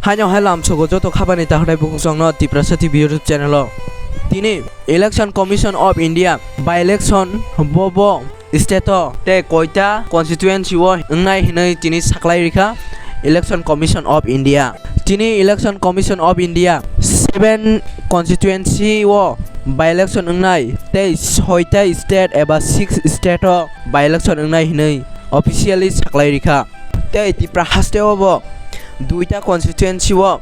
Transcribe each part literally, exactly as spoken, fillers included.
Haino hai lamsogo joto khabani takhwtai bukhuk chwngno Tiprasa T V YouTube channel o. Tini Election Commission of India by election bo bo state o tei koita constituency o wngnai hinwi tini saklai rikha Election Commission of India. Tini Election Commission of India seven constituency o by election wngnai tei soita state eba six state o by election wngnai hinwi officially saklai rikha. Tei Tipra haste o bo duita constituency o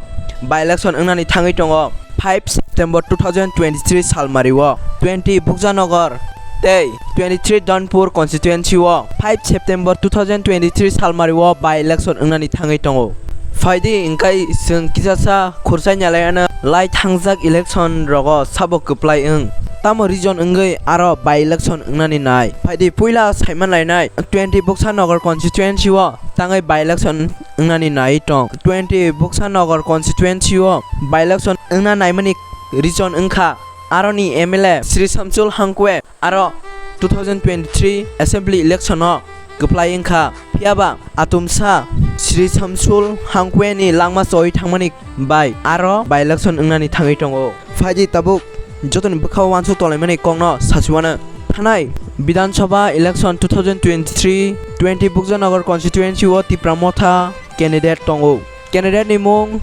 by election wngnani thangwi tongo. Five September two thousand twenty-three salmari o twenty Bukjanagar tei twenty-three Donpur constituency o five September two thousand twenty-three salmari o by election wngnani thangwi tongo. Phaidi hwnkhe chwng kisasa khurchai nyalaiyano lai thangjak election rogo sabo kwplai wng. Tamo region wngwi aro by election wngnani nai. Phaidi puila saiman lainai twenty Bukjanagar constituency o tangwi by election wngnani nai tong. Twenty Bukjanagar constituency o by election wngna naimani region wngkha aroni M L A Sri Samsul Hangkwe aro two thousand twenty-three assembly election o kwplai wngkha. Phiyaba atumsa Sri Samsul Hangkwe ni langma choi thangmani bai aro by election wngnani thangwi tongo. Phaidi tabuk jotoni bwkhao uansuk tonglaimani kokno sachuano. Thanai Bidhan Sabha election two thousand twenty-three twenty Bukjanagar constituency o Tipra Motha candidate tongo. Candidate ni mung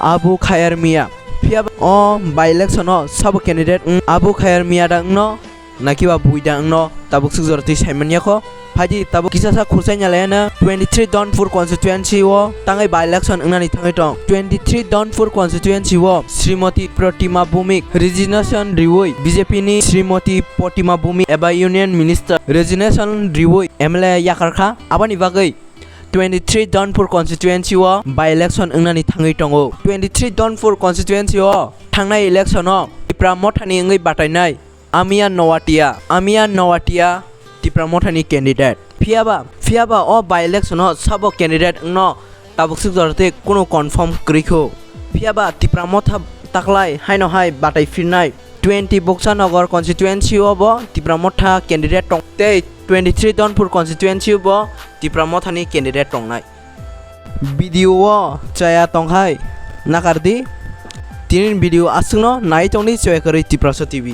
Abu Khayer Mia. Phiyaba o by election o sabo candidate wng Abu Khayer Mia da wngno nakiba bui da wngno tabuk swk jora twi saimanya kho. Phaidi tabuk kisasa khurchai nyalaiyano twenty-three Donpur constituency o tangwi by election wngnani thangwi tong. Twenty-three Donpur constituency o Srimoti Protima Bhumik resignation riwi B J P ni Srimoti Protima Bhumik eba Union Minister resignation riwi M L A yakarkha. Aboni bagwi twenty-three Donpur constituency o by election wngnani thangwi tongo. Twenty-three Donpur constituency o thangnai election o Tipra Mothani wngwi batainai Amia Noatia, Amia Noatia Tipra Mothani candidate. Phiyaba, phiyaba o by election o sabo candidate wngno tabuk swk jora tei kunu confirm kwrwi kho. Phiyaba Tipra Motha taklai haino hai batai phirnai twenty Bukjanagar constituency o bo Tipra Motha candidate tong tei twenty-three Donpur constituency o bo Tipra Mothani candidate tongnai. Video o chaya tongkhai nakardi. Tini video aswkno nai tongdi chaya kwrwi Tiprasa T V.